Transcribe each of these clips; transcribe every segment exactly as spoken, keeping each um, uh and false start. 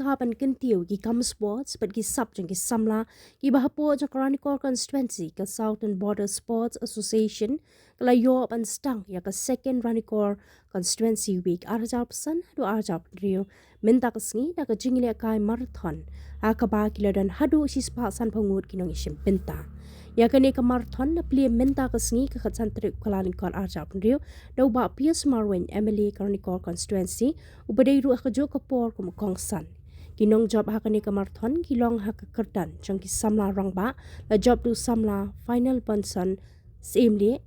Ha ban kyntiew ki kam sports bad ki sap jong ki samla kiba hapoh jong ka Ranikor Constituency, ka Southern Border Sports Association ka la ïoh ban sdang ïa ka Second Ranikor Constituency Week ar hajar arphew san haduh ar hajar arphew hynriew mynta ka sngi da ka jingïalehkai marathon ha kaba ki la don haduh shispah sanphew ngut ki nongïashim bynta. Ïa kane ka marathon la plie mynta ka sngi, ka khatsan tarik u Kyllalyngkot ar hajar arphew hynriew, da u Bah Pius Marwein, M L A ka Ranikor Constituency, uba dei ruh ha kajuh ka por kum u kongsan. Ki nongjop ha kane ka marathon ki long ha ka kyrdan jong ki samla rangbah, la jop da u samla Final Bonson Syiemlieh.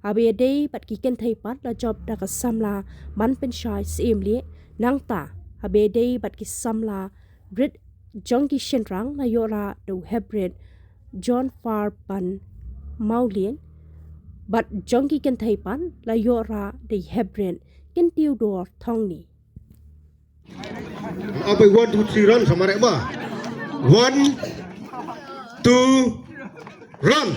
Haba ïadei bad ki kynthei pat la jop da ka samla Manpynshai Syiemlieh. Nangta haba ïadei bad ki samla brit jong ki shynrang la ïoh rah da u Hepbrit Johnfarban Mawlieh, bad jong ki kynthei pat la ïoh rah da i Hepbrit Kyntiew Dor Thongni. Up by one, two, three, run, sa mareh ba. One, two, run.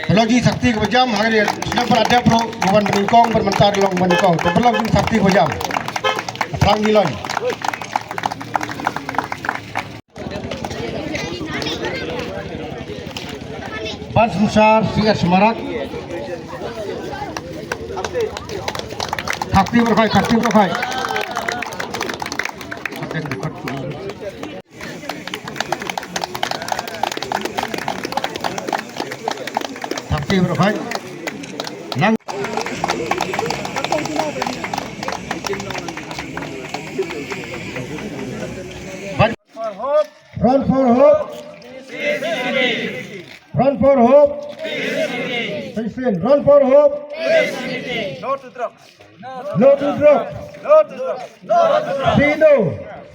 Paralok jingshakti kaba jam, ha kane snem pat la dep ruh ban nyngkong, ban mynta ruh long ban nyngkong. Te paralok jingshakti kaba jam. Tang ngi lon. Ban Sumsar, C S Marak. Khakti Berkhoi, Khakti Berkhoi. Khakti Berkhoi. Nang. Ban Run for hope. Run for hope. Sixteen. Run for hope. No to drugs. No to drugs. No to drugs. No to drugs. Say no.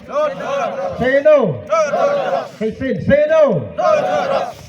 No to drugs. Say no. No to drugs. Sixteen. Say no. No to drugs.